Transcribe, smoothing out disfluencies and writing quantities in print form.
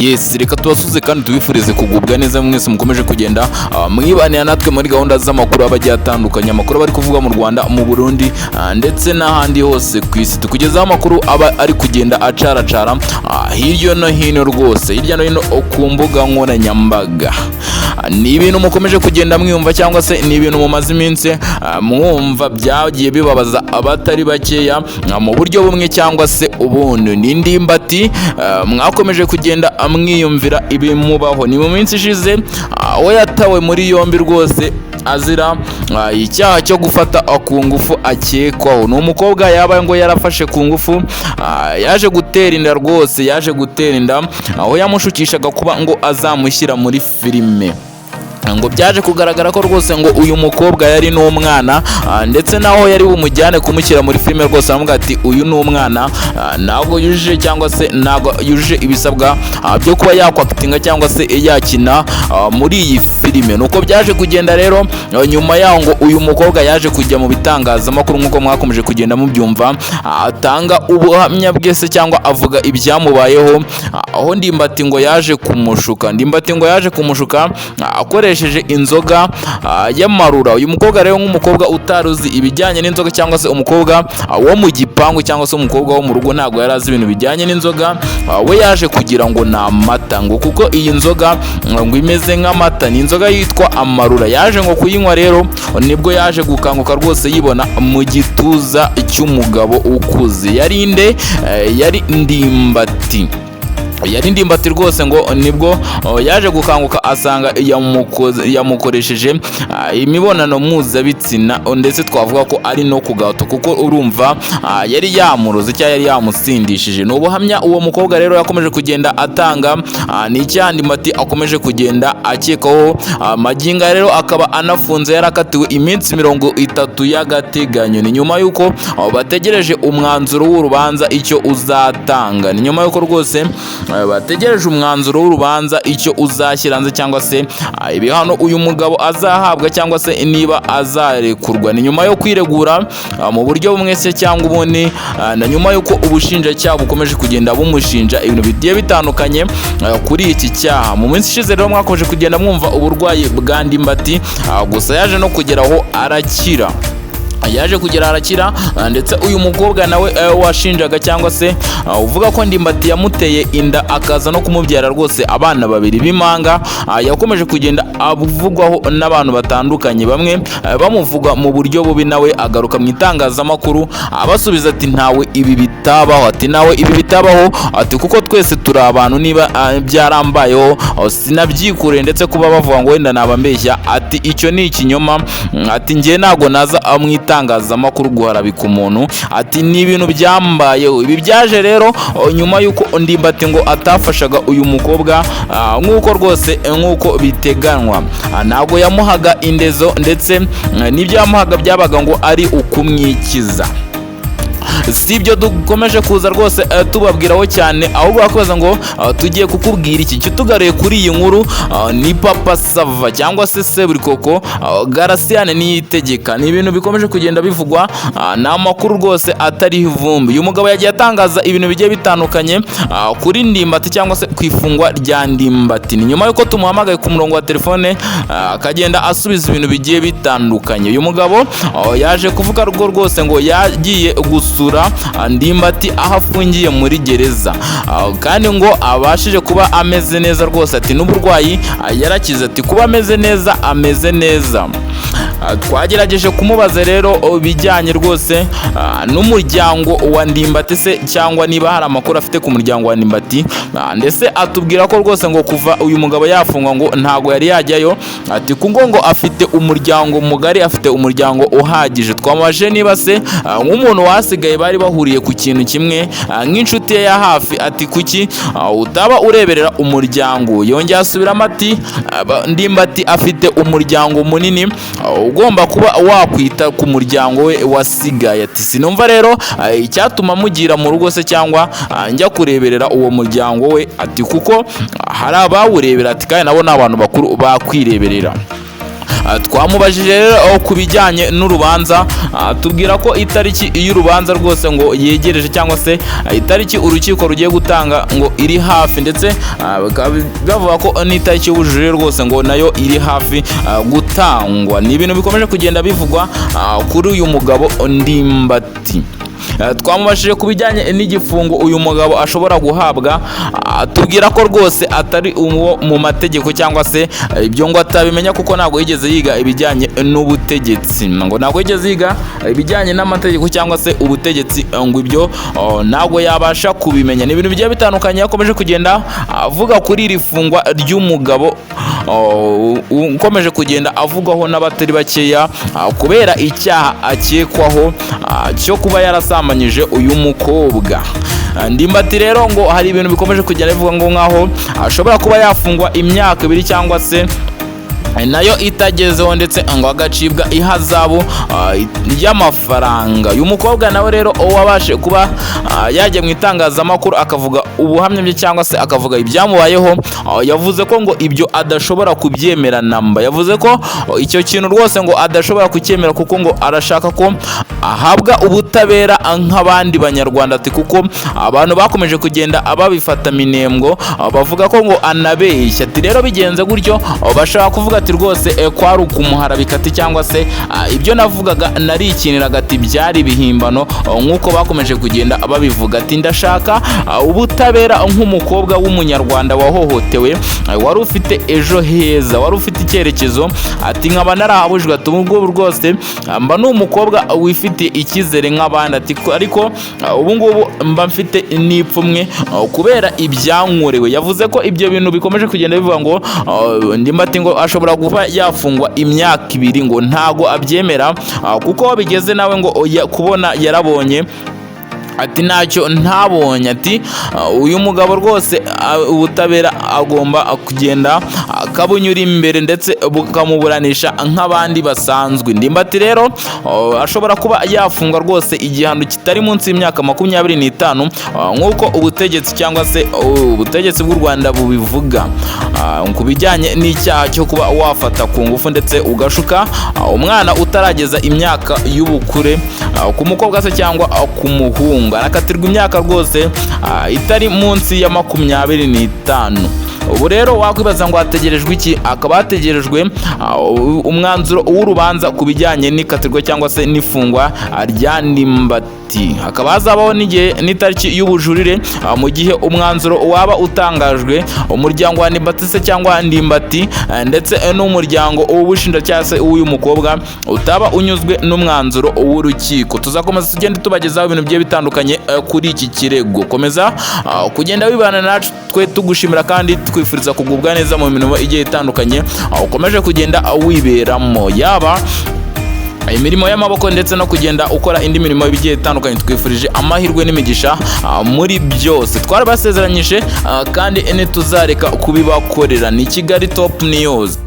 Yes, reka tubasuze kandi tubifurize kugubwa neza mwese mukomeje kugenda mwibanira natwe muri gahunda z'amakuru aba agiye atandukanye, amakuru aba ari kuvuga mu Rwanda, mu Burundi, ndetse n'ahandi hose ku isi. Tukugezaho amakuru aba ari kugenda acaracara hirya no hino rwose, hirya no hino ku mbuga nkoranyambaga. Ni ibintu mukomeje kugenda mwiyumva cyangwa se ni ibintu mumaze iminsi mwumva byagiye bibabaza abatari bakeya mu buryo bumwe cyangwa se ubundi. Ni Ndimbati, mwakomeje kugenda mwiyumvira ibimubaho. Ni mu minsi ishize aho yatawe muri yombi rwose azira icyaha cyo gufata ku ngufu akekwaho. Ni umukobwa yaba ngo yarafashe ku ngufu, yaje gutera inda rwose, yaje gutera inda aho yamushukishaga kuba ngo azamushyira muri filime. Ngo byaje kugaragara ko rwose ngo uyu mukobwa yari n'umwana, ndetse naho yari bumujyane kumushyira muri filime rwose aravuga ati uyu ni umwana, ntabwo yujuje cyangwa se ntabwo yujuje ibisabwa byo kuba yakwakitinga cyangwa se yakina muri iyi filime. Nuko byaje kugenda rero, nyuma yaho ngo uyu mukobwa yaje kujya mu bitangazamakuru nk'uko mwakomeje kugenda mubyumva, atanga ubuhamya bwe se cyangwa avuga ibyamubayeho, aho Ndimbati ngo yaje kumushuka. Ndimbati ngo yaje kumushuka akoresheje inzoga y'amarura. Uyu mukobwa rero, nk'umukobwa utari uzi ibijyanye n'inzoga cyangwa se umukobwa wo mu gipangu cyangwa se umukobwa wo mu rugo, ntabwo yari azi ibintu bijyanye n'inzoga. We yaje kugira ngo ni amata, ngo kuko iyi nzoga ngo imeze nk'amata, ni inzoga yitwa amarura. Yaje ngo kuyinywa rero, nibwo yaje gukanguka rwose yibona mu gituza cy'umugabo ukuze. Yari nde? Yari Ndimbati, yari Ndimbati rwose. Ngo nibwo yaje gukanguka asanga yamukoresheje imibonano mpuzabitsina, ndetse twavuga ko ari no ku gahato, kuko urumva yari yamuroze cyangwa yari yamusindishije. Ni ubuhamya uwo mukobwa rero yakomeje kugenda atanga, ni icyaha Ndimbati akomeje kugenda akekaho. Magingo aya rero akaba anafunze, yarakatiwe iminsi 30 y'agateganyo. Ni nyuma y'uko bategereje umwanzuro w'urubanza icyo uzatanga. Ni nyuma y'uko rwose bategereje umwanzuro w'urubanza icyo uzashyira hanze cyangwa se ibihano uyu mugabo azahabwa cyangwa se niba azarekurwa. Ni nyuma yo kwiregura mu buryo bumwe se cyangwa ubundi, na nyuma y'uko ubushinjacyaha bukomeje kugenda bumushinja ibintu bigiye bitandukanye kuri iki cyaha. Mu minsi ishize rero mwakomeje kugenda mwumva uburwayi bwa Ndimbati, gusa yaje no kugeraho arakira, yaje kugera arakira. Ndetse uyu mukobwa nawe washinjaga cyangwa se uvuga ko Ndimbati yamuteye inda akaza no kumubyara rwose abana babiri b'impanga, yakomeje kugenda avugwaho n'abantu batandukanye, bamwe bamuvuga mu buryo bubi, nawe agaruka mu itangazamakuru abasubiza ati ntawe ibi bitabaho, ati nawe ibi bitabaho, ati kuko twese turi abantu, niba byarambayeho sinabyikoreye, ndetse kuba bavuga ngo wenda naba mbeshya, ati icyo ni ikinyoma, ati njye ntabwo naza mu itangazamakuru guharabika umuntu, ati ni ibintu byambayeho. Ibi byaje rero nyuma y'uko Ndimbati ngo atafashaga uyu mukobwa nk'uko rwose nk'uko biteganywa. Ntabwo yamuhaga indezo, ndetse n'ibyo yamuhaga byabaga ngo ari ukumwikiza. Si ibyo dukomeje kuza rwose tubabwiraho cyane, ahubwo bakubaza ngo tugiye kukubwira iki tugaruye kuri iyi nkuru. Ni Papa Sava cyangwa se Seburikoko Garasiyane Niyitegeka. Ni ibintu bikomeje kugenda bivugwa, ni amakuru rwose atariho ivumbi. Uyu mugabo yagiye atangaza ibintu bigiye bitandukanye kuri Ndimbati cyangwa se ku ifungwa rya Ndimbati. Ni nyuma y'uko tumuhamagaye ku murongo wa telefone, akagenda asubiza ibintu bigiye bitandukanye. Uyu mugabo yaje kuvuga rwo rwose ngo yagiye gusura Ndimbati aho afungiye muri gereza, kandi ngo abashije kuba ameze neza rwose, ati n'uburwayi yarakize, ati kuba ameze neza, ameze neza. Twagerageje kumubaza rero ibijyanye rwose n'umuryango wa Ndimbati se cyangwa niba hari amakuru afite ku muryango wa Ndimbati, ndetse atubwira ko rwose ngo kuva uyu mugabo yafungwa ngo ntago yari yajyayo, ati kuko ngo afite umuryango mugari, afite umuryango uhagije. Twamubajije niba se nk'umuntu wasigaye bari bahuriye ku kintu kimwe, nk'inshuti ye ya hafi, ati kuki utaba ureberera umuryango? Yongeye asubiramo ati Ndimbati afite umuryango munini, ugomba kuba wakwita ku muryango we wasigaye, ati sinumva rero icyatuma mugira mu rugo se cyangwa njya kureberera uwo muryango we, ati kuko hari abawurebera, ati kandi nabo ni abantu bakuru bakwireberera. Twamubajije rero ku bijyanye n'urubanza, tubwira ko itariki y'urubanza rwose ngo yegereje, cyangwa se itariki urukiko rugiye gutanga ngo iri hafi, ndetse bakaba bavuga ko n'itariki y'ubujurire rwose ngo nayo iri hafi gutangwa. Ni ibintu bikomeje kugenda bivugwa kuri uyu mugabo Ndimbati. Twamubajije ku bijyanye n'igifungo uyu mugabo ashobora guhabwa, tubwira ko rwose atari uwo mu mategeko, cyangwa se ibyo ngo atabimenya kuko ntabwo yigeze yiga ibijyanye n'ubutegetsi, ngo ntabwo yigeze yiga ibijyanye n'amategeko cyangwa se ubutegetsi, ngo ibyo, oh, ntabwo yabasha kubimenya. Ni ibintu bigiye bitandukanye yakomeje kugenda avuga kuri iri fungwa ry'umugabo, oh, ukomeje kugenda avugwaho n'abatari bakeya, kubera icyaha akekwaho cyo kuba yarasambanyije uyu mukobwa. Ndimbati rero ngo hari ibintu bikomeje kugenda bivuga ngo nkaho ashobora kuba yafungwa imyaka 2 cyangwa se nayo itagezeho, ndetse ngo agacibwa ihazabu y'amafaranga. Uyu mukobwa nawe rero wabashe kuba yajya mu itangazamakuru akavuga ubuhamya bwe cyangwa se akavuga ibyamubayeho, yavuze ko ngo ibyo adashobora kubyemera namba. Yavuze ko icyo kintu rwose ngo adashobora kucyemera, kuko ngo arashaka ko ahabwa ubutabera nk'abandi Banyarwanda, ati kuko abantu bakomeje kugenda babifata minembwo, bavuga ko ngo anabeshya. Ati rero bigenze gutyo, bashaka kuvuga ati rwose kwari ukumuharabika, ati cyangwa se ibyo navugaga narikiniraga, ati byari ibihimbano, nk'uko bakomeje kugenda babivuga. Ati ndashaka ubutabera nk'umukobwa w'Umunyarwanda wahohotewe, wari ufite ejo heza, wari ufite icyerekezo, ati nkaba narahabujwe. Ati ubu ngubu rwose mba ni umukobwa wifitiye icyizere nk'abandi, ati ariko ubu ngubu mba mfite n'ipfunwe kubera ibyankorewe. Yavuze ko ibyo bintu bikomeje kugenda bivuga ngo Ndimbati ngo ashobora kuba yafungwa imyaka 2, ngo ntago abyemera, kuko aho bigeze nawe ngo oya, kubona yarabonye, ati ntacyo ntabonye. Ati uyu mugabo rwose ubutabera agomba kugenda akabunyura imbere, ndetse bukamuburanisha nk'abandi basanzwe. Ndimbati rero ashobora kuba yafungwa rwose igihano kitari munsi y'imyaka 25, nk'uko ubutegetsi cyangwa se ubutegetsi bw'u Rwanda bubivuga, ku bijyanye n'icyaha cyo kuba wafata ku ngufu ndetse ugashuka umwana utarageza imyaka y'ubukure, ku mukobwa se cyangwa ku muhungu, arakatirwa imyaka rwose itari munsi ya 25. Ubu rero wakwibaza ngo hategerejwe iki? Akaba hategerejwe umwanzuro w'urubanza ku bijyanye n'ikatirwa cyangwa se n'ifungwa rya Ndimbati. Hakaba hazabaho n'igihe n'itariki y'ubujurire, mu gihe umwanzuro waba utangajwe, umuryango wa Ndimbati se cyangwa Ndimbati ndetse n'umuryango w'ubushinjacyaha se w'uyu mukobwa utaba unyuzwe n'umwanzuro w'urukiko. Tuzakomeza tugende tubagezaho ibintu bigiye bitandukanye kuri iki kirego. Komeza kugenda wibana natwe, tugushimira kandi twifuriza kugubwa neza mu mirimo igiye itandukanye ukomeje kugenda wiberamo, yaba imirimo y'amaboko ndetse no kugenda ukora indi mirimo igiye itandukanye. Twifurije amahirwe n'imigisha muri byose. Twarabasezeranyije kandi ntituzareka kubibakorera. Ni Kigali Top News.